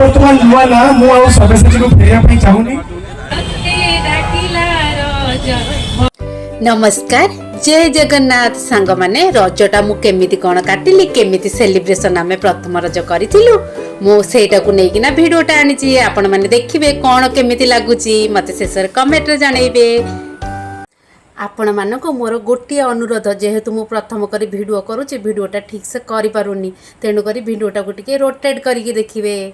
ବର୍ତ୍ତମାନ ନୂଆ ନା ମୁଁ ଆଉ ସବ୍ୟସାଚୀକୁ ଫେରିବା ପାଇଁ ଚାହୁଁନି। ଡାକିଲା ରଜ। ନମସ୍କାର, ଜୟ ଜଗନ୍ନାଥ ସାଙ୍ଗମାନେ। ରଜଟା ମୁଁ କେମିତି କ'ଣ କାଟିଲି, କେମିତି ସେଲିବ୍ରେସନ ଆମେ ପ୍ରଥମ ରଜ କରିଥିଲୁ, ମୁଁ ସେଇଟାକୁ ନେଇକିନା ଭିଡ଼ିଓଟା ଆଣିଛି। ଆପଣମାନେ ଦେଖିବେ, କ'ଣ କେମିତି ଲାଗୁଛି ମୋତେ ଶେଷରେ କମେଣ୍ଟରେ ଜଣେଇବେ। ଆପଣମାନଙ୍କୁ ମୋର ଗୋଟିଏ ଅନୁରୋଧ, ଯେହେତୁ ମୁଁ ପ୍ରଥମ କରି ଭିଡ଼ିଓ କରୁଛି, ଭିଡ଼ିଓଟା ଠିକ୍ସେ କରିପାରୁନି, ତେଣୁକରି ଭିଡ଼ିଓଟାକୁ ଟିକେ ରୋଟେଟ୍ କରିକି ଦେଖିବେ।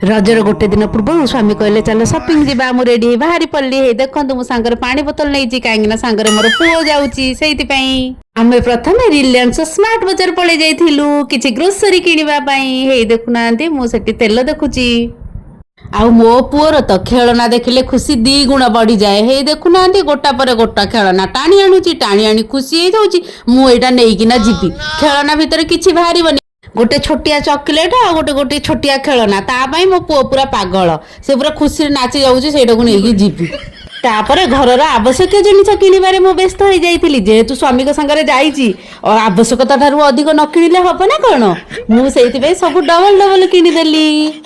ରଜର ଗୋଟେ ଦିନ ପୂର୍ବରୁ ସ୍ୱାମୀ କହିଲେ, "ଚାଲ ସପିଂ ଯିବା।" ମୁଁ ରେଡି ହେଇ ବାହାରି ପଡିଲି। ହେଇ ଦେଖନ୍ତୁ, ମୁଁ ସାଙ୍ଗରେ ପାଣି ବୋତଲ ନେଇଛି, କାହିଁକି ନା ସାଙ୍ଗରେ ମୋର ପୁଅ ଯାଉଛି ସେଇଥିପାଇଁ। ଆମେ ପ୍ରଥମେ ରିଲାଏନ୍ସ ସ୍ମାର୍ଟ ବଜାର ପଳେଇ ଯାଇଥିଲୁ କିଛି ଗ୍ରୋସରୀ କିଣିବା ପାଇଁ। ହେଇ ଦେଖୁନାହାନ୍ତି, ମୁଁ ସେଠି ତେଲ ଦେଖୁଛି। ଆଉ ମୋ ପୁଅର ତ ଖେଳନା ଦେଖିଲେ ଖୁସି ଦି ଗୁଣ ବଢିଯାଏ। ହେଇ ଦେଖୁନାହାନ୍ତି, ଗୋଟା ପରେ ଗୋଟା ଖେଳନା ଟାଣି ଆଣୁଛି। ଟାଣି ଆଣି ଖୁସି ହେଇଯାଉଛି, ମୁଁ ଏଇଟା ନେଇକିନା ଯିବି। ଖେଳନା ଭିତରେ କିଛି ବାହାରିବନି, ଗୋଟେ ଛୋଟିଆ ଚକୋଲେଟ ଆଉ ଗୋଟେ ଗୋଟେ ଛୋଟିଆ ଖେଳନା। ତା ପାଇଁ ମୋ ପୁଅ ପୁରା ପାଗଳ। ସେ ପୁରା ଖୁସିରେ ନାଚି ଯାଉଛି, ସେଇଟାକୁ ନେଇକି ଯିବି। ତାପରେ ଘରର ଆବଶ୍ୟକୀୟ ଜିନିଷ କିଣିବାରେ ମୁଁ ବ୍ୟସ୍ତ ହେଇଯାଇଥିଲି। ଯେହେତୁ ସ୍ୱାମୀଙ୍କ ସାଙ୍ଗରେ ଯାଇଛି, ଆବଶ୍ୟକତା ଠାରୁ ଅଧିକ ନ କିଣିଲେ ହବ ନା କ'ଣ? ମୁଁ ସେଇଥିପାଇଁ ସବୁ ଡବଲ ଡବଲ କିଣିଦେଲି।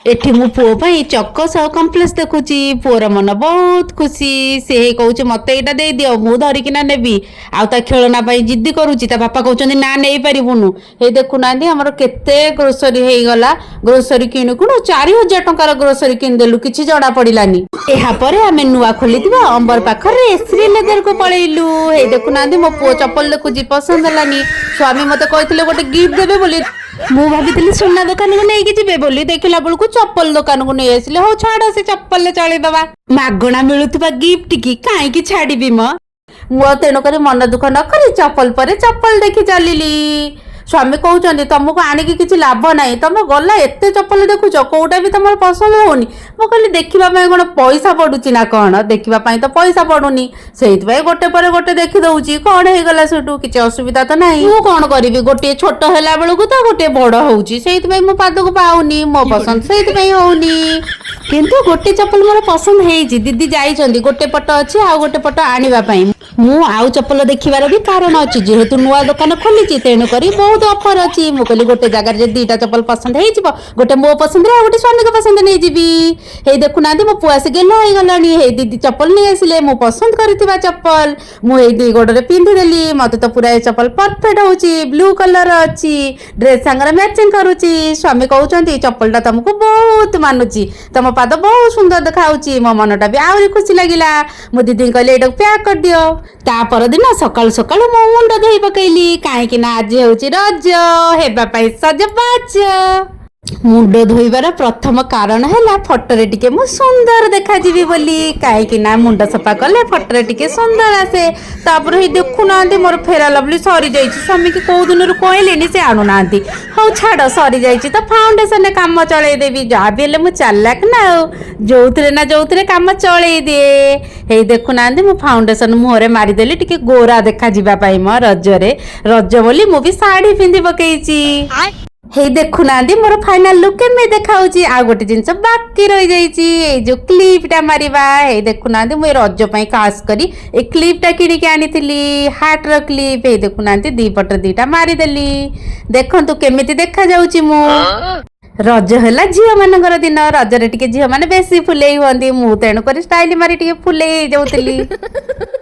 ଏଠି ମୁଁ ପୁଅ ପାଇଁ ଚକୋସ ଆଉ କମ୍ପ୍ଲେକ୍ସ ଦେଖୁଛି। ପୁଅର ମନ ବହୁତ ଖୁସି। ସେ କହୁଛି, "ମତେ ଏଇଟା ଦେଇଦିଅ, ମୁଁ ଧରିକିନା ନେବି।" ଆଉ ତା ଖେଳନା ପାଇଁ ଜିଦ୍ଦି କରୁଛି। ତା ବାପା କହୁଛନ୍ତି, "ନା, ନେଇପାରିବୁନୁ।" ହେଇ ଦେଖୁନାହାନ୍ତି, ଆମର କେତେ ଗ୍ରୋସରୀ ହେଇଗଲା। ଗ୍ରୋସରୀ କିଣୁ କିଣୁ 4000 ଟଙ୍କାର ଗ୍ରୋସରୀ କିଣିଦେଲୁ, କିଛି ଜଣା ପଡିଲାନି। ଏହାପରେ ଆମେ ନୂଆ ଖୋଲିଥିବା ଅମ୍ବର ପାଖରେ ଶ୍ରୀ ଲେଦରକୁ ପଳେଇଲୁ। ହେଇ ଦେଖୁନାହାନ୍ତି, ମୋ ପୁଅ ଚପଲ ଦେଖୁଛି, ପସନ୍ଦ ହେଲାନି। ସ୍ୱାମୀ ମତେ କହିଥିଲେ ଗୋଟେ ଗିଫ୍ଟ ଦେବେ ବୋଲି। ମୁଁ ଭାବିଥିଲି ସୁନା ଦୋକାନକୁ ନେଇକି ଯିବେ ବୋଲି, ଦେଖିଲା ବେଳକୁ ଚପଲ ଦୋକାନକୁ ନେଇ ଆସିଲେ। ହଉ ଛାଡ, ସେ ଚପଲରେ ଚଳେଇଦବା। ମାଗଣା ମିଳୁଥିବା ଗିଫ୍ଟ କି କାହିଁକି ଛାଡିବି ମ ମୁଁ? ଆଉ ତେଣୁକରି ମନ ଦୁଃଖ ନ କରି ଚପଲ ପରେ ଚପଲ ଦେଖି ଚାଲିଲି। ସ୍ୱାମୀ କହୁଛନ୍ତି, "ତମକୁ ଆଣିକି କିଛି ଲାଭ ନାହିଁ। ତମେ ଗଲା ଏତେ ଚପଲ ଦେଖୁଛ, କୋଉଟା ବି ତମର ପସନ୍ଦ ହଉନି।" ମୁଁ କହିଲି, "ଦେଖିବା ପାଇଁ କଣ ପଇସା ପଡୁଛି ନା କଣ? ଦେଖିବା ପାଇଁ ତ ପଇସା ପଡୁନି, ସେଇଥିପାଇଁ ଗୋଟେ ପରେ ଗୋଟେ ଦେଖି ଦଉଛି। କଣ ହେଇଗଲା ସେଠୁ? କିଛି ଅସୁବିଧା ତ ନାହିଁ। ମୁଁ କଣ କରିବି? ଗୋଟିଏ ଛୋଟ ହେଲା ବେଳକୁ ତ ଗୋଟିଏ ବଡ ହଉଛି, ସେଇଥିପାଇଁ ମୋ ପାଦକୁ ପାଉନି। ମୋ ପସନ୍ଦ ସେଇଥିପାଇଁ ହଉନି।" କିନ୍ତୁ ଗୋଟେ ଚପଲ ମୋର ପସନ୍ଦ ହେଇଛି। ଦିଦି ଯାଇଛନ୍ତି, ଗୋଟେ ପଟ ଅଛି, ଆଉ ଗୋଟେ ପଟ ଆଣିବା ପାଇଁ। ମୁଁ ଆଉ ଚପଲ ଦେଖିବାର ବି କାରଣ ଅଛି। ଯେହେତୁ ନୂଆ ଦୋକାନ ଖୋଲିଛି, ତେଣୁକରି ବହୁତ ଅଫର ଅଛି। ମୁଁ କହିଲି, ଗୋଟେ ଜାଗାରେ ଯଦି ଦିଟା ଚପଲ ପସନ୍ଦ ହେଇଯିବ, ଗୋଟେ ମୋ ପସନ୍ଦରେ ଆଉ ଗୋଟେ ସ୍ୱାମୀଙ୍କ ପସନ୍ଦ ନେଇଯିବି। ହେଇ ଦେଖୁନାହାନ୍ତି, ମୋ ପୁଅ ଆସି ଗେଲ ହେଇଗଲାଣି। ହେଇ ଦିଦି ଚପଲ ନେଇ ଆସିଲେ, ମୁଁ ପସନ୍ଦ କରିଥିବା ଚପଲ। ମୁଁ ଏଇ ଦୁଇ ଗୋଡରେ ପିନ୍ଧିଦେଲି। ମତେ ତ ପୁରା ଏ ଚପଲ ପରଫେକ୍ଟ ହଉଛି। ବ୍ଲୁ କଲର ଅଛି, ଡ୍ରେସ ସାଙ୍ଗରେ ମ୍ୟାଚିଂ କରୁଛି। ସ୍ୱାମୀ କହୁଛନ୍ତି, "ଚପଲଟା ତମକୁ ବହୁତ ମାନୁଛି, ତମ ପାଦ ବହୁତ ସୁନ୍ଦର ଦେଖାହଉଛି।" ମୋ ମନଟା ବି ଆହୁରି ଖୁସି ଲାଗିଲା। ମୁଁ ଦିଦିଙ୍କୁ କହିଲି, "ଏଇଟାକୁ ପ୍ୟାକ୍ କରିଦିଅ।" ତା ପରଦିନ ସକାଳୁ ସକାଳୁ ମୁଁ ମୁଣ୍ଡ ଧୋଇ ପକେଇଲି, କାହିଁକି ନା ଆଜି ହେଉଛି ରଜ, ହେବା ପାଇଁ ସଜବାଜ। ମୁଣ୍ଡ ଧୋଇବାର ପ୍ରଥମ କାରଣ ହେଲା ଫଟୋରେ ଟିକେ ମୁଁ ସୁନ୍ଦର ଦେଖାଯିବି ବୋଲି, କାହିଁକି ନା ମୁଣ୍ଡ ସଫା କଲେ ଫଟୋରେ ଟିକେ ସୁନ୍ଦର ଆସେ। ତାପରେ ଏଇ ଦେଖୁନାହାନ୍ତି, ମୋର ଫେରା ଲଭଲି ସରିଯାଇଛି। ସ୍ୱାମୀକି କୋଉ ଦିନରୁ କହିଲିଣି, ସେ ଆଣୁନାହାନ୍ତି। ହଉ ଛାଡ଼, ସରିଯାଇଛି ତ ଫାଉଣ୍ଡେସନରେ କାମ ଚଳେଇ ଦେବି। ଯାହା ବି ହେଲେ ମୁଁ ଚାଲାକ ନା ଆଉ, ଯୋଉଥିରେ ନା ଯୋଉଥିରେ କାମ ଚଳେଇ ଦିଏ। ହେଇ ଦେଖୁନାହାନ୍ତି, ମୁଁ ଫାଉଣ୍ଡେସନ ମୁହଁରେ ମାରିଦେଲି ଟିକେ ଗୋରା ଦେଖାଯିବା ପାଇଁ ମୋ ରଜରେ। ରଜ ବୋଲି ମୁଁ ବି ଶାଢ଼ୀ ପିନ୍ଧି ପକେଇଛି। ହେଇ ଦେଖୁନାହାନ୍ତି, ମୋର ଫାଇନାଲ ଲୁକ୍ କେମିତି ଦେଖାଉଛି। ଆଉ ଗୋଟେ ଜିନିଷ ବାକି ରହିଯାଇଛି, ଏଇ ଯୋଉ କ୍ଲିପଟା ମାରିବା। ହେଇ ଦେଖୁନାହାନ୍ତି, ମୁଁ ଏ ରଜ ପାଇଁ ଖାସ କରି ଏ କ୍ଲିପଟା କିଣିକି ଆଣିଥିଲି, ହାର୍ଟର କ୍ଲିପ୍। ହେଇ ଦେଖୁନାହାନ୍ତି, ଦି ପଟରେ ଦିଟା ମାରିଦେଲି। ଦେଖନ୍ତୁ କେମିତି ଦେଖାଯାଉଛି ମୁଁ। ରଜ ହେଲା ଝିଅ ମାନଙ୍କର ଦିନ। ରଜରେ ଟିକେ ଝିଅ ମାନେ ବେଶୀ ଫୁଲେଇ ହୁଅନ୍ତି। ମୁଁ ତେଣୁକରି ଷ୍ଟାଇଲ ମାରି ଟିକେ ଫୁଲେଇ ହେଇଯାଉଥିଲି।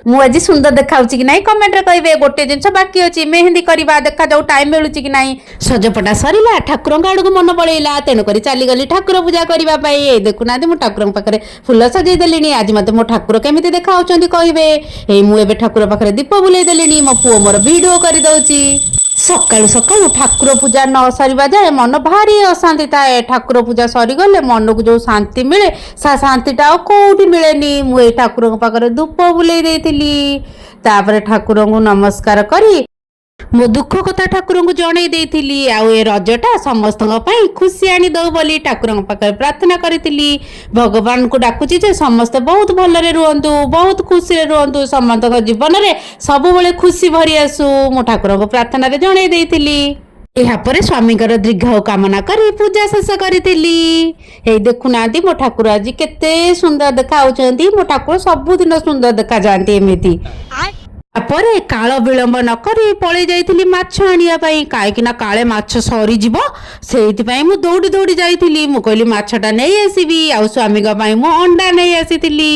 ମୁଁ ଆଜି ସୁନ୍ଦର ଦେଖାଉଛି କି ନାହିଁ, କମେଣ୍ଟରେ କହିବେ। ଗୋଟେ ଜିନିଷ ବାକି ଅଛି, ମେହେନ୍ଦି କରିବା। ଦେଖାଯାଉ ଟାଇମ ମିଳୁଛି କି ନାହିଁ। ସଜପଟା ସରିଲା, ଠାକୁରଙ୍କ ଆଡକୁ ମନ ପଳେଇଲା, ତେଣୁକରି ଚାଲିଗଲି ଠାକୁର ପୂଜା କରିବା ପାଇଁ। ଏଇ ଦେଖୁନାହାନ୍ତି, ମୁଁ ଠାକୁରଙ୍କ ପାଖରେ ଫୁଲ ସଜେଇ ଦେଲିଣି। ଆଜି ମତେ ମୋ ଠାକୁର କେମିତି ଦେଖାଉଛନ୍ତି କହିବେ। ଏଇ ମୁଁ ଏବେ ଠାକୁର ପାଖରେ ଦୀପ ବୁଲେଇ ଦେଲିଣି। ମୋ ପୁଅ ମୋର ଭିଡିଓ କରିଦଉଛି। ସକାଳୁ ସକାଳୁ ଠାକୁର ପୂଜା ନ ସରିବା ଯାଏ ମନ ଭାରି ଅଶାନ୍ତି ଥାଏ। ଠାକୁର ପୂଜା ସରିଗଲେ ମନକୁ ଯୋଉ ଶାନ୍ତି ମିଳେ, ସେ ଶାନ୍ତିଟା ଆଉ କୋଉଠି ମିଳେନି। ମୁଁ ଏଇ ଠାକୁରଙ୍କ ପାଖରେ ଧୂପ ବୁଲେଇ ଦେଇଥିଲି। ତାପରେ ଠାକୁରଙ୍କୁ ନମସ୍କାର କରି ମୋ ଦୁଃଖ କଥା ଠାକୁରଙ୍କୁ ଜଣେଇ ଦେଇଥିଲି। ଆଉ ଏ ରଜଟା ସମସ୍ତଙ୍କ ପାଇଁ ଖୁସି ଆଣିଦଉ ବୋଲି ଠାକୁରଙ୍କ ପାଖରେ ପ୍ରାର୍ଥନା କରିଥିଲି। ଭଗବାନଙ୍କୁ ଡାକୁଛି ଯେ ସମସ୍ତେ ବହୁତ ଭଲରେ ରୁହନ୍ତୁ, ବହୁତ ଖୁସିରେ ରୁହନ୍ତୁ, ସମସ୍ତଙ୍କ ଜୀବନରେ ସବୁବେଳେ ଖୁସି ଭରି ଆସୁ। ମୁଁ ଠାକୁରଙ୍କୁ ପ୍ରାର୍ଥନାରେ ଜଣେଇ ଦେଇଥିଲି। ଏହାପରେ ସ୍ୱାମୀଙ୍କର ଦୀର୍ଘାୟୁ କାମନା କରି ପୂଜା ଶେଷ କରିଥିଲି। ହେଇ ଦେଖୁନାହାନ୍ତି, ମୋ ଠାକୁର ଆଜି କେତେ ସୁନ୍ଦର ଦେଖାହଉଛନ୍ତି। ମୋ ଠାକୁର ସବୁଦିନ ସୁନ୍ଦର ଦେଖାଯାଆନ୍ତି ଏମିତି। ତାପରେ କାଳ ବିଳମ୍ବ ନ କରି ପଳେଇ ଯାଇଥିଲି ମାଛ ଆଣିବା ପାଇଁ, କାହିଁକି ନା କାଳେ ମାଛ ସରିଯିବ, ସେଇଥିପାଇଁ ମୁଁ ଦୌଡ଼ି ଦୌଡ଼ି ଯାଇଥିଲି। ମୁଁ କହିଲି ମାଛଟା ନେଇ ଆସିବି, ଆଉ ସ୍ୱାମୀଙ୍କ ପାଇଁ ମୁଁ ଅଣ୍ଡା ନେଇ ଆସିଥିଲି।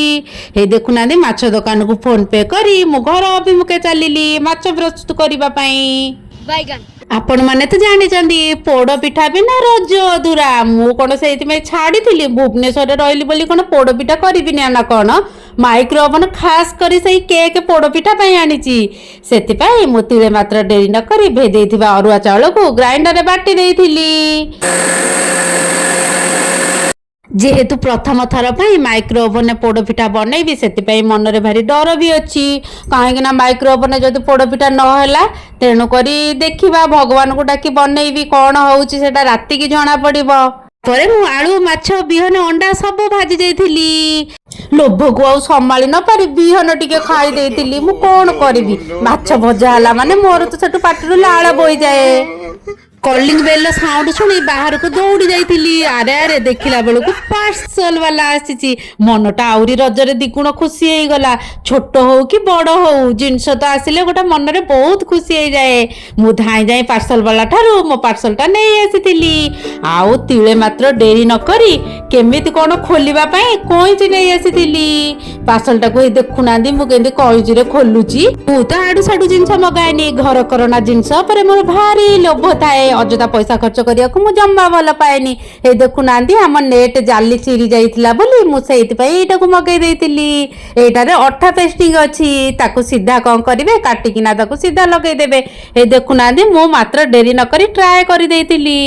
ହେଇ ଦେଖୁନାହାନ୍ତି, ମାଛ ଦୋକାନକୁ ଫୋନ ପେ କରି ମୁଁ ଘର ଅଭିମୁଖେ ଚାଲିଲି ମାଛ ପ୍ରସ୍ତୁତ କରିବା ପାଇଁ। ବାଇଗଣ। ଆପଣମାନେ ତ ଜାଣିଛନ୍ତି, ପୋଡ଼ ପିଠା ବିନା ରଜ ଅଧୁରା। ମୁଁ କ'ଣ ସେଇଥିପାଇଁ ଛାଡ଼ିଥିଲି? ଭୁବନେଶ୍ୱରରେ ରହିଲି ବୋଲି କ'ଣ ପୋଡ଼ ପିଠା କରିବିନି ନା କ'ଣ? ମାଇକ୍ରୋ ଓଭନ ଖାସ କରି ସେଇ କେକ୍ ପୋଡ଼ ପିଠା ପାଇଁ ଆଣିଛି। ସେଥିପାଇଁ ମୁଁ ତିଳେ ମାତ୍ର ଡେରି ନ କରି ଭେଦେଇଥିବା ଅରୁଆ ଚାଉଳକୁ ଗ୍ରାଇଣ୍ଡରରେ ବାଟି ଦେଇଥିଲି। ଯେହେତୁ ପ୍ରଥମ ଥର ପାଇଁ ମାଇକ୍ରୋ ଓଭନରେ ପୋଡ଼ପିଠା ବନେଇବି, ସେଥିପାଇଁ ମନରେ ଭାରି ଡର ବି ଅଛି, କାହିଁକି ନା ମାଇକ୍ରୋ ଓଭନରେ ଯଦି ପୋଡ଼ପିଠା ନହେଲା। ତେଣୁକରି ଦେଖିବା, ଭଗବାନଙ୍କୁ ଡାକି ବନେଇବି, କ'ଣ ହେଉଛି ସେଟା ରାତିକି ଜଣା ପଡ଼ିବ। ପରେ ମୁଁ ଆଳୁ, ମାଛ, ବିହନ, ଅଣ୍ଡା ସବୁ ଭାଜି ଦେଇଥିଲି। ଲୋଭକୁ ଆଉ ସମ୍ଭାଳି ନ ପାରି ବିହନ ଟିକେ ଖାଇ ଦେଇଥିଲି। ମୁଁ କ'ଣ କରିବି? ମାଛ ଭଜା ହେଲା ମାନେ ମୋର ତ ସେଠୁ ପାଟିରୁ ଲାଳ ବୋହିଯାଏ। କଲିଂ ବେଲ୍ ସାଉଣ୍ଡ ଶୁଣି ବାହାରକୁ ଦୌଡ଼ି ଯାଇଥିଲି। ଆରେ ଆରେ, ଦେଖିଲା ବେଳକୁ ପାର୍ସଲ ବାଲା ଆସିଛି। ମନଟା ଆହୁରି ରଜରେ ଦ୍ୱିଗୁଣ ଖୁସି ହେଇଗଲା। ଛୋଟ ହଉ କି ବଡ଼ ହଉ, ଜିନିଷ ତ ଆସିଲେ ଗୋଟେ ମନରେ ବହୁତ ଖୁସି ହେଇଯାଏ। ମୁଁ ଧାଇଁ ଯାଇ ପାର୍ସଲ ବାଲା ଠାରୁ ମୋ ପାର୍ସଲଟା ନେଇ ଆସିଥିଲି। ଆଉ ତିଳେ ମାତ୍ର ଡେରି ନ କରି କେମିତି କ'ଣ ଖୋଲିବା ପାଇଁ କଇଁଚି ନେଇ ଆସିଥିଲି ପାର୍ସଲଟାକୁ। ଏଇ ଦେଖୁନାହାନ୍ତି, ମୁଁ କେମିତି କଇଁଚିରେ ଖୋଲୁଛି। ମୁଁ ତ ଆଡୁ ସାଡୁ ଜିନିଷ ମଗାଏନି। ଘର କରଣା ଜିନିଷ ଉପରେ ମୋର ଭାରି ଲୋଭ ଥାଏ। ଅଯଥା ପଇସା ଖର୍ଚ୍ଚ କରିବାକୁ ମୁଁ ଜମା ଭଲ ପାଏନି। ଏଇ ଦେଖୁନାହାନ୍ତି, ଆମ ନେଟ୍ ଜାଲି ଚିରି ଯାଇଥିଲା ବୋଲି ମୁଁ ସେଇଥିପାଇଁ ଏଇଟାକୁ ମଗେଇ ଦେଇଥିଲି। ଏଇଟାରେ ଅଠା ପେଷ୍ଟିଂ ଅଛି। ତାକୁ ସିଧା କ'ଣ କରିବେ, କାଟିକିନା ତାକୁ ସିଧା ଲଗେଇଦେବେ। ଏଇ ଦେଖୁନାହାନ୍ତି, ମୁଁ ମାତ୍ର ଡେରି ନ କରି ଟ୍ରାଏ କରିଦେଇଥିଲି।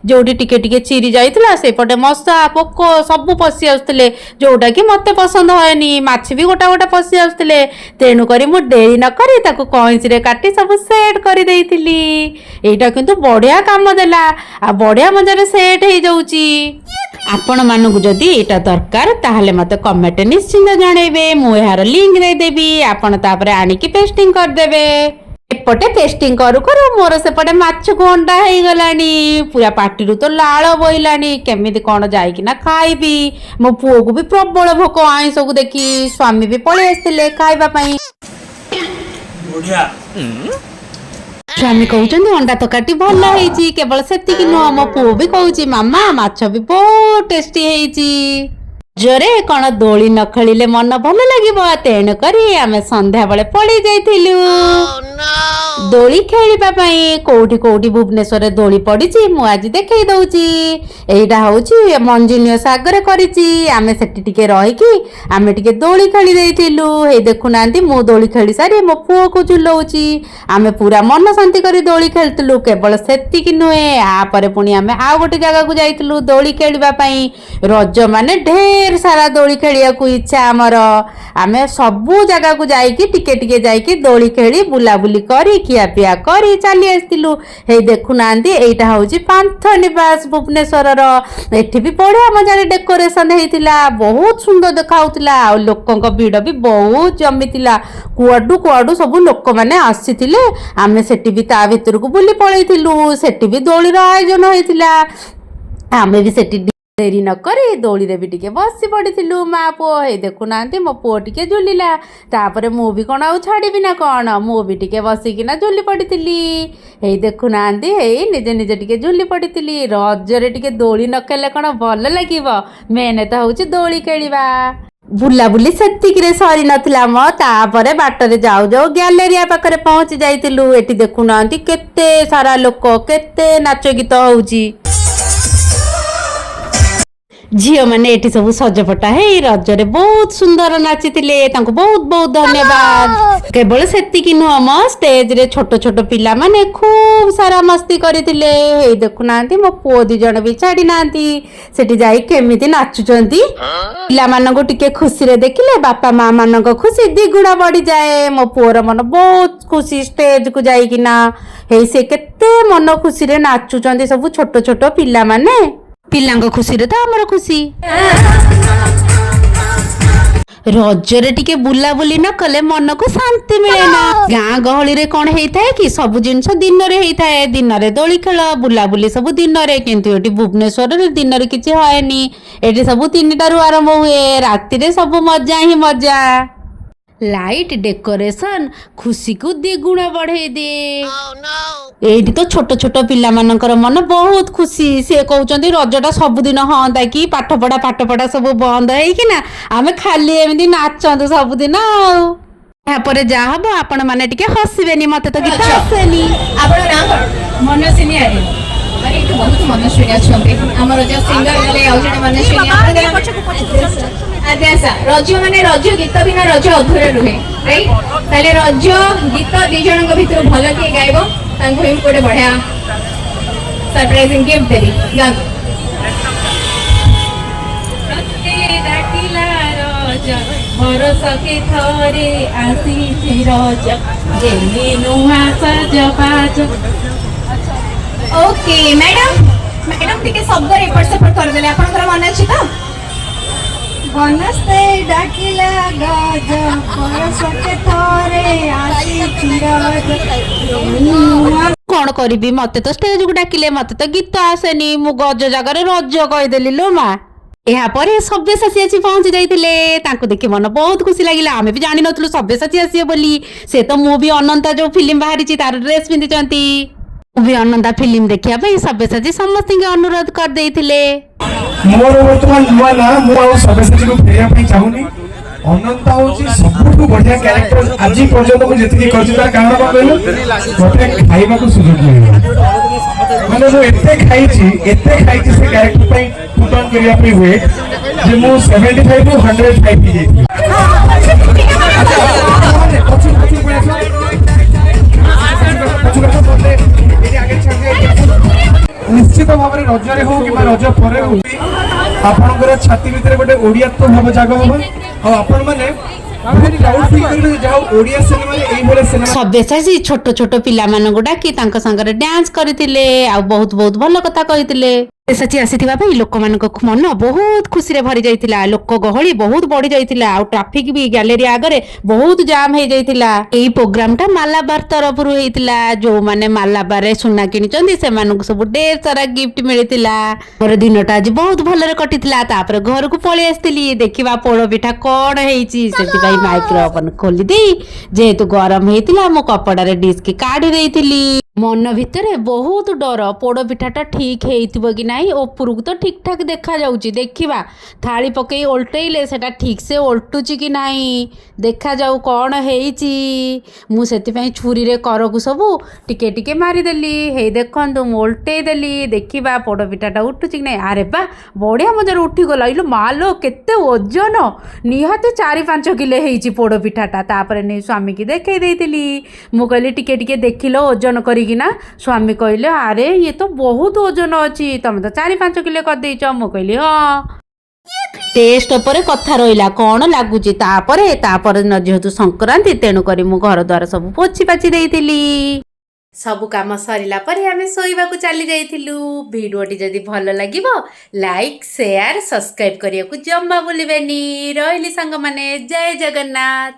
ଯୋଉଠି ଟିକେ ଟିକେ ଚିରି ଯାଇଥିଲା, ସେପଟେ ମଶା ପୋକ ସବୁ ପଶି ଆସୁଥିଲେ, ଯୋଉଟା କି ମତେ ପସନ୍ଦ ହଏନି। ମାଛି ବି ଗୋଟା ଗୋଟା ପଶି ଆସୁଥିଲେ। ତେଣୁକରି ମୁଁ ଡେରି ନ କରି ତାକୁ କଇଁଚିରେ କାଟି ସବୁ ସେଟ୍ କରିଦେଇଥିଲି। ଏଇଟା କିନ୍ତୁ ବଢିଆ କାମ ଦେଲା ଆଉ ବଢିଆ ମଜାରେ ସେଟ୍ ହେଇଯାଉଛି। ଆପଣମାନଙ୍କୁ ଯଦି ଏଇଟା ଦରକାର, ତାହେଲେ ମୋତେ କମେଣ୍ଟ ନିଶ୍ଚିନ୍ତ ଜଣେଇବେ। ମୁଁ ଏହାର ଲିଙ୍କ ଦେଇଦେବି, ଆପଣ ତାପରେ ଆଣିକି ପେଷ୍ଟିଂ କରିଦେବେ। ଏପଟେ ପେଷ୍ଟିଂ କରୁ କରୁ ମୋର ସେପଟେ ମାଛକୁ ଅଣ୍ଡା ହେଇଗଲାଣି। ପୁରା ପାଟିରୁ ତ ଲାଳ ବୋହିଲାଣି। କେମିତି କ'ଣ ଯାଇକିନା ଖାଇବି? ମୋ ପୁଅକୁ ବି ପ୍ରବଳ ଭୋକ ଆଇଁଷକୁ ଦେଖି। ସ୍ୱାମୀ ବି ପଳେଇ ଆସିଥିଲେ ଖାଇବା ପାଇଁ। ବଢିଆ। ସ୍ୱାମୀ କହୁଛନ୍ତି ଅଣ୍ଡା ତରକାରୀଟି ଭଲ ହେଇଛି। କେବଳ ସେତିକି ନୁହଁ, ମୋ ପୁଅ ବି କହୁଛି, ମାମା, ମାଛ ବି ବହୁତ ଟେଷ୍ଟି ହେଇଛି। ରଜରେ କ'ଣ ଦୋଳି ନ ଖେଳିଲେ ମନ ଭଲ ଲାଗିବ? ତେଣୁକରି ଆମେ ସନ୍ଧ୍ୟାବେଳେ ପଳେଇ ଯାଇଥିଲୁ ଦୋଳି ଖେଳିବା ପାଇଁ। କୋଉଠି କୋଉଠି ଭୁବନେଶ୍ୱରରେ ଦୋଳି ପଡିଛି, ମୁଁ ଆଜି ଦେଖେଇ ଦଉଛି। ଏଇଟା ହଉଛି ମଞ୍ଜୁନିୟସ ଆଗରେ କରିଛି। ଆମେ ସେଠି ଟିକେ ରହିକି ଆମେ ଟିକେ ଦୋଳି ଖେଳି ଦେଇଥିଲୁ। ହେଇ ଦେଖୁନାହାନ୍ତି, ମୁଁ ଦୋଳି ଖେଳି ସାରି ମୋ ପୁଅକୁ ଝୁଲଉଛି। ଆମେ ପୁରା ମନ ଶାନ୍ତି କରି ଦୋଳି ଖେଳୁଥିଲୁ। କେବଳ ସେତିକି ନୁହେଁ, ଆପରେ ପୁଣି ଆମେ ଆଉ ଗୋଟେ ଜାଗାକୁ ଯାଇଥିଲୁ ଦୋଳି ଖେଳିବା ପାଇଁ। ରଜ ମାନେ ଢେର ସାରା ଦୋଳି ଖେଳିବାକୁ ଇଚ୍ଛା ଆମର। ଆମେ ସବୁ ଜାଗାକୁ ଯାଇକି, ଟିକେ ଟିକେ ଯାଇକି ଦୋଳି ଖେଳି, ବୁଲାବୁଲି କରି, ଖିଆପିଆ କରି ଚାଲି ଆସିଥିଲୁ। ହେଇ ଦେଖୁନାହାନ୍ତି, ଏଇଟା ହଉଛି ପାନ୍ଥ ନିବାସ ଭୁବନେଶ୍ୱରର। ଏଠି ବି ବଢିଆ ମଜାରେ ଡେକୋରେସନ ହେଇଥିଲା, ବହୁତ ସୁନ୍ଦର ଦେଖାଉଥିଲା ଆଉ ଲୋକଙ୍କ ଭିଡ଼ ବି ବହୁତ ଜମିଥିଲା। କୁଆଡୁ କୁଆଡୁ ସବୁ ଲୋକମାନେ ଆସିଥିଲେ। ଆମେ ସେଠି ବି ତା ଭିତରକୁ ବୁଲି ପଳେଇଥିଲୁ। ସେଠି ବି ଦୋଳିର ଆୟୋଜନ ହେଇଥିଲା। ଆମେ ବି ସେଠି ଡେରି ନ କରି ଦୋଳିରେ ବି ଟିକେ ବସି ପଡ଼ିଥିଲୁ ମା ପୁଅ। ହେଇ ଦେଖୁନାହାନ୍ତି, ମୋ ପୁଅ ଟିକେ ଝୁଲିଲା। ତାପରେ ମୁଁ ବି କ'ଣ ଆଉ ଛାଡ଼ିବି ନା କ'ଣ? ମୁଁ ବି ଟିକେ ବସିକିନା ଝୁଲି ପଡ଼ିଥିଲି। ହେଇ ଦେଖୁନାହାନ୍ତି, ହେଇ ନିଜେ ନିଜେ ଟିକେ ଝୁଲି ପଡ଼ିଥିଲି। ରଜରେ ଟିକେ ଦୋଳି ନ ଖେଳିଲେ କ'ଣ ଭଲ ଲାଗିବ? ମେନ୍ ତ ହେଉଛି ଦୋଳି ଖେଳିବା। ବୁଲାବୁଲି ସେତିକିରେ ସରିନଥିଲା ମ। ତାପରେ ବାଟରେ ଯାଉ ଯାଉ ଗ୍ୟାଲେରିଆ ପାଖରେ ପହଞ୍ଚି ଯାଇଥିଲୁ। ଏଠି ଦେଖୁନାହାନ୍ତି, କେତେ ସାରା ଲୋକ, କେତେ ନାଚ ଗୀତ ହଉଛି। ଝିଅମାନେ ଏଠି ସବୁ ସଜପଟା ହେଇ ରଜରେ ବହୁତ ସୁନ୍ଦର ନାଚିଥିଲେ। ତାଙ୍କୁ ବହୁତ ବହୁତ ଧନ୍ୟବାଦ। କେବଳ ସେତିକି ନୁହଁ ମ, ଷ୍ଟେଜରେ ଛୋଟ ଛୋଟ ପିଲାମାନେ ଖୁବ ସାରା ମସ୍ତି କରିଥିଲେ। ହେଇ ଦେଖୁନାହାନ୍ତି, ମୋ ପୁଅ ଦି ଜଣ ବି ଛାଡି ନାହାନ୍ତି। ସେଠି ଯାଇ କେମିତି ନାଚୁଛନ୍ତି। ପିଲାମାନଙ୍କୁ ଟିକେ ଖୁସିରେ ଦେଖିଲେ ବାପା ମା ମାନଙ୍କ ଖୁସି ଦ୍ୱିଗୁଣ ବଢିଯାଏ। ମୋ ପୁଅର ମନ ବହୁତ ଖୁସି ଷ୍ଟେଜକୁ ଯାଇକିନା। ହେଇ ସେ କେତେ ମନ ଖୁସିରେ ନାଚୁଛନ୍ତି ସବୁ ଛୋଟ ଛୋଟ ପିଲାମାନେ। ପିଲାଙ୍କ ଖୁସିରେ ତ ଆମର ଖୁସି। ରଜରେ ଟିକେ ବୁଲାବୁଲି ନ କଲେ ମନକୁ ଶାନ୍ତି ମିଳେ ନା। ଗାଁ ଗହଳିରେ କଣ ହେଇଥାଏ କି, ସବୁ ଜିନିଷ ଦିନରେ ହେଇଥାଏ। ଦିନରେ ଦୋଳି ଖେଳ, ବୁଲାବୁଲି ସବୁ ଦିନରେ। କିନ୍ତୁ ଏଠି ଭୁବନେଶ୍ୱରରେ ଦିନରେ କିଛି ହଏନି। ଏଠି ସବୁ 3ଟାରୁ ଆରମ୍ଭ ହୁଏ, ରାତିରେ ସବୁ ମଜା ହିଁ ମଜା। ଲାଇଟ୍ ଡେକୋରେସନ ଖୁସିକୁ ଦ୍ୱିଗୁଣ ବଢେଇ ଦିଏ। ଏଇଠି ତ ଛୋଟ ଛୋଟ ପିଲାମାନଙ୍କର ମନ ବହୁତ ଖୁସି। ସେ କହୁଛନ୍ତି, ରଜଟା ସବୁଦିନ ହଅନ୍ତା କି, ପାଠ ପଢା ପାଠ ପଢା ସବୁ ବନ୍ଦ ହେଇକିନା ଆମେ ଖାଲି ଏମିତି ନାଚନ୍ତୁ ସବୁଦିନ। ଆଉ ଏହାପରେ ଯାହା ହବ ଆପଣ ମାନେ ଟିକେ ହସିବେନି। ମତେ ତ ଗୀତ ଆସେନି। ଆପଣ ନାଁ କଣ? ମନସ୍ୱିନୀ ଆର୍ୟ। ଆରେ, ଏଇଠି ବହୁତ ମନସ୍ୱିନୀ ଅଛନ୍ତି। ଆମର ଯୋଉ ସିଙ୍ଗର ଗଲେ, ଆଉ ଜଣେ ମନସ୍ୱିନୀ। ଆଦ୍ୟାସା। ରଜ ମାନେ ରଜ ଗୀତ ବିନା ରଜ ଅଧୁରା ରୁହେ, ରାଇଟ୍? ତାହେଲେ ରଜ ଗୀତ ଦି ଜଣଙ୍କ ଭିତରୁ ଭଲ କିଏ ଗାଇବ, ତାଙ୍କୁ ହିଁ ଗୋଟେ ବଢିଆ ସରପ୍ରାଇଜିଂ ଗିଫ୍ଟ ଦେବି। ଗାଆନ୍ତୁ। ତତେ ଡାକିଲା ରଜ, ବରଷକେ ଥରେ ଆସିଛି ରଜ, ଯେନି ନୂଆ ସଜବାଜ। ଓକେ ମ୍ୟାଡାମ, ମ୍ୟାଡାମ ଟିକେ ଶବ୍ଦରେ ଏପଟ ସେପଟ କରିଦେଲେ। ଆପଣଙ୍କର ମନେ ଅଛି ତ? ବନସ୍ତେ ଡାକିଲା ଗଜ, ବରଷକେ ଥରେ ଆସିଛି ରଜ, ନୂଆ କଣ କରିବି? ମତେ ତ ଷ୍ଟେଜକୁ ଡାକିଲେ, ମତେ ତ ଗୀତ ଆସେନି। ମୁଁ ଗଜ ଜାଗାରେ ରଜ କହିଦେଲି ଲୋ ମା। ଏହାପରେ ସବ୍ୟସାଚୀ ଆସି ପହଞ୍ଚି ଯାଇଥିଲେ। ତାଙ୍କୁ ଦେଖି ମନ ବହୁତ ଖୁସି ଲାଗିଲା। ଆମେ ବି ଜାଣିନଥିଲୁ ସବ୍ୟସାଚୀ ଆସିବେ ବୋଲି। ସେ ତ ମୁଁ ବି ଅନନ୍ତା ଯୋଉ ଫିଲ୍ମ ବାହାରିଛି, ତାର ଡ୍ରେସ୍ ପିନ୍ଧିଛନ୍ତି। ମୁଁ ବି ଅନନ୍ତା ଫିଲ୍ମ ଦେଖିବା ପାଇଁ ସବ୍ୟସାଚୀ ସମସ୍ତଙ୍କୁ ଅନୁରୋଧ କରିଦେଇଥିଲେ। ମୋର ବର୍ତ୍ତମାନ ନୂଆ ନା, ମୁଁ ଆଉ ସବ୍ୟସାଚୀକୁ ଫେରିବା ପାଇଁ ଚାହୁଁନି। ଅନନ୍ତା ହଉଛି ସବୁଠୁ ବଢିଆ କ୍ୟାରେକ୍ଟର ଆଜି ପର୍ଯ୍ୟନ୍ତ ମୁଁ ଯେତିକି କରିଛି। ତାର କାରଣ କଣ କହିଲୁ? ମତେ ଖାଇବାକୁ ସୁଯୋଗ ମିଳିବ। ମାନେ ମୁଁ ଏତେ ଖାଇଛି, ଏତେ ଖାଇଛି ସେ କ୍ୟାରେକ୍ଟର ପାଇଁ ପୁଟ୍ ଅନ୍ କରିବା ପାଇଁ ୱେଟ୍ ଯେ ମୁଁ 75 ରୁ 105 ହେଇଯାଇଥିଲି। ପଛକୁ ପଛକୁ ପଳେଇ ଆସ। ପଛକୁ ଆସ, ମତେ ଏଇଠି ଆଗରେ ଛାଡ଼ି ଦିଅ। ନିଶ୍ଚିତ ଭାବରେ ରଜରେ ହଉ କିମ୍ବା ରଜ ପରେ ହଉ, ଆପଣଙ୍କର ଛାତି ଭିତରେ ଗୋଟେ ଓଡ଼ିଆତ୍ୱ ଭାବ ଜାଗ ହବ ଆଉ ଆପଣମାନେ ବହୁତ ପ୍ରାଉଡ ଫିଲ୍ କରିବେ ଯେ ଯାହା ହଉ, ଓଡ଼ିଆ ସିନେମାରେ ଏଇଭଳିଆ ସିନେମା ସବ୍ୟସାଚୀ ଛୋଟ ଛୋଟ ପିଲାମାନଙ୍କୁ ଡାକି ତାଙ୍କ ସାଙ୍ଗରେ ଡ୍ୟାନ୍ସ କରିଥିଲେ ଆଉ ବହୁତ ବହୁତ ଭଲ କଥା କହିଥିଲେ। ସବ୍ୟସାଚୀ ଆସିଥିବା ପାଇଁ ଲୋକମାନଙ୍କ ମନ ବହୁତ ଖୁସିରେ ଭରି ଯାଇଥିଲା। ଲୋକ ଗହଳି ବହୁତ ବଢି ଯାଇଥିଲା ଆଉ ଟ୍ରାଫିକ ବି ଗ୍ୟାଲେରୀ ଆଗରେ ବହୁତ ଜାମ୍ ହେଇଯାଇଥିଲା। ଏଇ ପ୍ରୋଗ୍ରାମଟା ମାଲାବାର ତରଫରୁ ହେଇଥିଲା। ଯୋଉମାନେ ମାଲାବାରରେ ସୁନା କିଣିଛନ୍ତି, ସେମାନଙ୍କୁ ସବୁ ଢେର ସାରା ଗିଫ୍ଟ ମିଳିଥିଲା। ମୋର ଦିନଟା ଆଜି ବହୁତ ଭଲରେ କଟିଥିଲା। ତାପରେ ଘରକୁ ପଳେଇ ଆସିଥିଲି। ଦେଖିବା ପୋଡ ପିଠା କଣ ହେଇଛି। ସେଥିପାଇଁ ମାଇକ୍ରୋ ଓଭନ ଖୋଲି ଦେଇ, ଯେହେତୁ ଗରମ ହେଇଥିଲା, ମୁଁ କପଡ଼ାରେ ଡିସ୍କ କାଢି ଦେଇଥିଲି। ମନ ଭିତରେ ବହୁତ ଡର, ପୋଡ ପିଠାଟା ଠିକ ହେଇଥିବ କି ନାହିଁ। ଉପରକୁ ତ ଠିକ ଠାକ ଦେଖାଯାଉଛି। ଦେଖିବା, ଥାଳି ପକେଇ ଓଲଟେଇଲେ ସେଟା ଠିକ ସେ ଓଲଟୁଛି କି ନାହିଁ। ଦେଖାଯାଉ କ'ଣ ହେଇଛି। ମୁଁ ସେଥିପାଇଁ ଛୁରୀରେ କରକୁ ସବୁ ଟିକେ ଟିକେ ମାରିଦେଲି। ହେଇ ଦେଖନ୍ତୁ, ମୁଁ ଓଲଟେଇ ଦେଲି। ଦେଖିବା ପୋଡ଼ ପିଠାଟା ଉଠୁଛି କି ନାହିଁ। ଆରେ ବା, ବଢ଼ିଆ ମଜାରେ ଉଠିଗଲା। ଇଲୋ ମାଲୋ, କେତେ ଓଜନ! ନିହାତି 4-5 କିଲୋ ହେଇଛି ପୋଡ଼ ପିଠାଟା। ତାପରେ ନେଇ ସ୍ୱାମୀକି ଦେଖେଇ ଦେଇଥିଲି। ମୁଁ କହିଲି, ଟିକେ ଟିକେ ଦେଖିଲ ଓଜନ କରିକିନା। ସ୍ୱାମୀ କହିଲେ, ଆରେ, ଇଏ ତ ବହୁତ ଓଜନ ଅଛି, ତମେ ତ 4-5 କିଲୋ କରିଦେଇଛ। ମୁଁ କହିଲି, ହଁ। ଟେଷ୍ଟ ଉପରେ କଥା ରହିଲା, କ'ଣ ଲାଗୁଛି। ତାପରେ ତାପରେ ଦିନ ଯେହେତୁ ସଂକ୍ରାନ୍ତି, ତେଣୁକରି ମୁଁ ଘର ଦ୍ୱାର ସବୁ ପୋଛି ପାଛି ଦେଇଥିଲି। ସବୁ କାମ ସରିଲା ପରେ ଆମେ ଶୋଇବାକୁ ଚାଲି ଯାଇଥିଲୁ। ଭିଡ଼ିଓଟି ଯଦି ଭଲ ଲାଗିବ, ଲାଇକ୍, ସେୟାର, ସବସ୍କ୍ରାଇବ୍ କରିବାକୁ ଜମା ଭୁଲିବେନି। ରହିଲି ସାଙ୍ଗମାନେ, ଜୟ ଜଗନ୍ନାଥ।